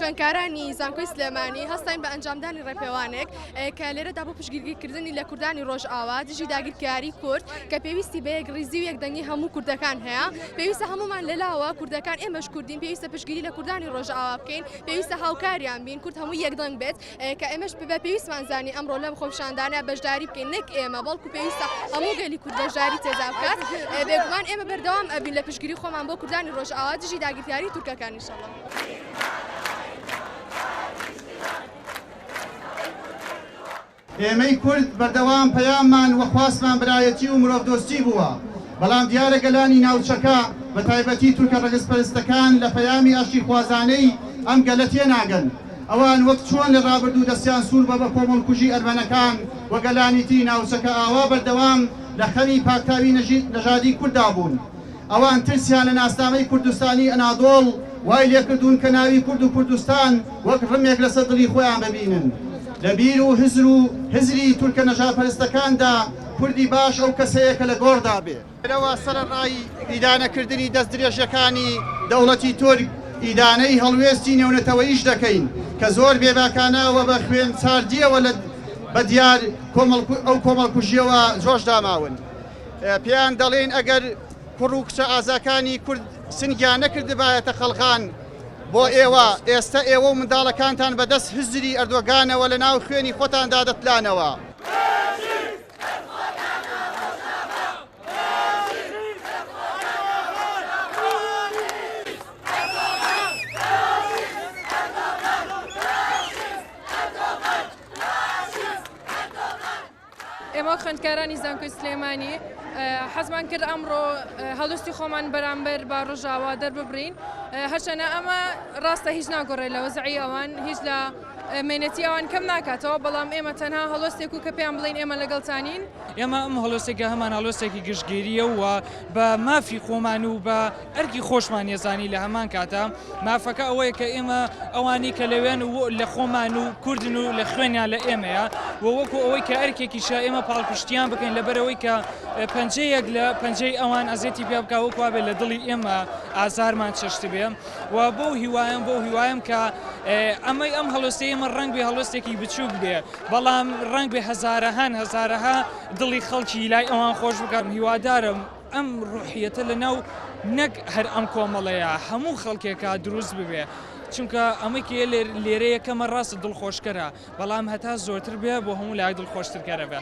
خوێندکارانی زانکۆی سلێمانی هەستاین بە ئەنجامدانی ڕێپێوانێک کە لێرەدا بۆ پشتگیریکردنی لە کوردانی ڕۆژئاوا دژی داگیرکاری کورد کە پێویستی بە یەکڕیزی و یەکدەنگی هەموو کوردەکان هەیە پێویستە هەمومان لەلاوە کوردەکان ئێمەش کوردین پێویستە پشتگیری لە کوردانی ڕۆژئاوا بکەین پێویستە هاوکاریان بین کورد هەموو یەکدەنگ بێت کە ئێمەش بە پێویستمان زانی ئەمڕۆ لەم خۆپیشاندانە بەشداری بکەین نەک ئێمە بەڵکو پێویستە هەموو گەلی کورد بەشداری تێدا بکات بێگومان ئێمە بەردەوام ئەبین لە پشتگیری خۆمان بۆ کوردانی ڕۆژئاوا دژی داگیرکاری تورکەکان ئینشەڵا. ئێمەی کورد بەردەوام پەیاممان و خواستمان برایەتی و مرۆڤدۆستی بووە، بەڵام دیارە گەلانی ناوچەکە بە تایبەتی تورکە ڕەگەزپەرستەکان لە پەیامی ئاشتیخوازانەی ئەم گەلە تێناگەن. ئەوان وەک چۆن لە ڕابردوو دەستیان سوور بووە بە کۆمەڵکوژی ئەرمەنەکان و گەلانی تری ناوچەکە ئاوا بەردەوام لە خەمی پاکتاوی نەژادی کورددا بوون. ئەوان ترسیان لە ناسنامەی کوردستانی ئەنادۆڵ وای لێکردوون کە ناوی کورد و کوردستان وەک ڕمێک لەسەر دڵی خۆیان ببینن. لە بیر و هزر و هزری تورکە نەژادپەرستەکاندا کوردی باش ئەو کەسەیە کە لە گۆڕدا بێ. لێرەوە سەرەڕای ئیدانەکردنی دەستدرێژیەکانی دەوڵەتی تورک، ئیدانەی هەڵوێستی نێونەتەوەییش دەکەین کە زۆر بێباکانە و بە خوێن ساردییەوە لە بە دیار ئەو کۆمەڵکوژییەوە جۆش داماون. پێیان دەڵێین ئەگەر کوڕ و کچە ئازاکانی کورد سنگیان نەکردبایەتە قەڵغان بۆ ئێوە، ئێستە ئێوە و منداڵەکانتان بە دەست هزری ئەردۆگانەوە لە ناو خوێنی خۆتاندا دەتلانەوە. ئێمە خوێندکارانی زانکۆی سلێمانی حەزمان کرد ئەمڕۆ هەڵوێستی خۆمان بەرامبەر بە ڕۆژاوا دەرببڕین هەرچەنە ئەمە ڕاستە هیچ ناگۆڕێت لە وەزعی ئەوان هیچ لە مێنەتی ئەوان کەم ناکاتەوە بەڵام ئێمە تەنها هەڵوێستێک و کە پێیان بڵین ئێمە لەگەڵتانین. ئێمە ئەم هەڵوێستێکە هەمان هەڵوێستێکی گشتگیریە و بە مافی خۆمان و بە ئەرکی خۆشمان یەزانی لە هەمان کاتا مافەکە ئەوەیە کە ئێمە ئەوانی کە لەوێن و لە خۆمان و کوردن و لە خوێنیان لە ئێمەیە و وەکو ئەوەی کە ئەرکێکیشە ئێمە پاڵپشتیان بکەین لەبەرەوەی کە پەنجەیەک لە پەنجەی ئەوان ئەزێتی پێ بکە وەکو بێ لە دڵی ئێمە ئازارمان چەشت بێ و بۆ هیوایم بۆ هیوایم کە ئەمەی ئەم هەڵوێستەی ئێمە ڕەنگ بێ هەڵوێستێکی بچووک بێ بەڵام ڕەنگ بێ هەزارەهان هەزارەها دڵی خەڵکی لای ئەوان خۆش بکات هیوادارم ئەم ڕوحیەتە لە ناو نەک هەر ئەم کۆمەڵەیە هەموو خەڵکێکا دروست ببێ چونکە ئەمەی کە لێرە یەکەمە ڕاستە دڵخۆشکەرە بەڵام هەتا زۆرتر بێ بۆ هەموو لایەک دڵخۆشترکەرە بێ.